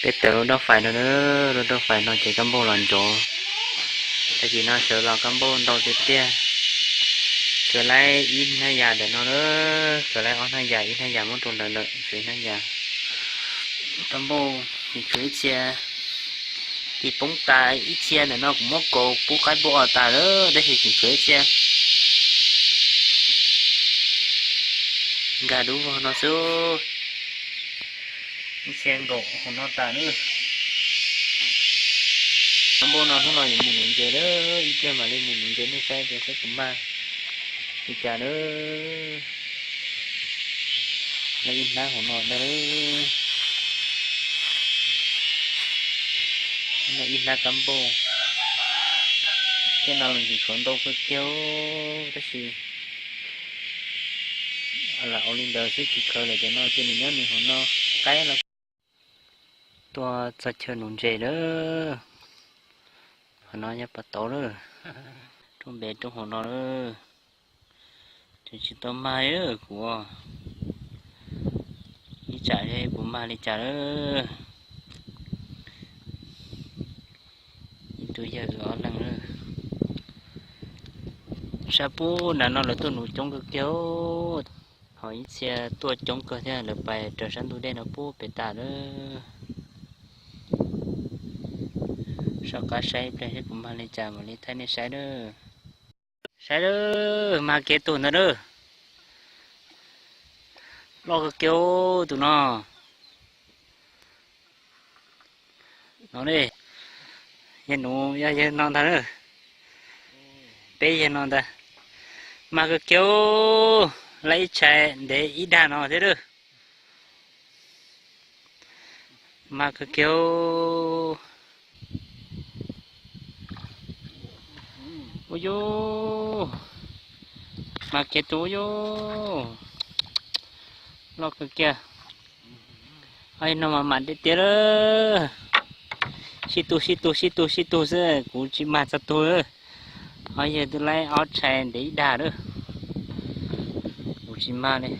Peb tawm lub roob fais no, lub roob fais no ces kab npauj los ntsoov. Tag kis no sawv los kab npauj ntau tiag tiag. Sawv laib ib hnab yas ntawm no na, sawv laib ob hnab yas, ib hnab yas muab rau ntawd lawm, sawv ib hnab yas. Kab npauj tseem tshuav ib txhia, tis poob tas ib txhia ntawm no kuv muab kaus pub qaib npauj os tas lawm, tab sis tseem tshuav ib txhia nkag dub vog no xwb. Ib txhia nkaum hauv no tas lawm. Kab npauj no hnub no yuav mus nuv ntses lawm, ib pliag mam li mus nuv ntses nej saib tias saib puas mag li cas lawm. Ib hnab hauv no ntag lawm. Ib hnab kab npauj. Thiab no los tseem tshuav ntau kawg kiag, tab sis lam ua li ntawd xwb, tsis khaws lawm ces no cia nws nyob nws hauv no. Qaib los tuaj txog chaw nuv ntses lawm. Qhov no nyob pov tauv lawm, roob npe roob hauv no lawm. Tseem tsis tau mag li kuv, ib tsam seb puas mag li cas lawm. Ib tug yawg wb ob leeg lawm. Sab pub nram no lawv tuaj nuv coob kawg kiag, ho ib txhia tuaj coob kawg thiab, lawv pais raws sab ntug dej no pub pem tas lawm. Soj qab saib ib pliag seb puas mag li cas mam li thaij nej saib lawm. Saib lawm, mag kiag tus ntawd lawm. Loj kawg kiag tus no. No ne, yawg nuv yog yawg no ntag na. Peb yawg no ntag. Mag kawg kiag, laib ib tshais ntev ib dag no thiab lawm. Mag kawg kiag. Ua yus, mag kiag tus ua yus, loj kawg kiag. Ho no mas mam tiag tiag lawm. Sib tug sib tug sib tug sib tug xwb, kuv tsis mag txog tug. Ho yawg twb laib ob tshais ntev ib dag lawm, kuv tsis mag li.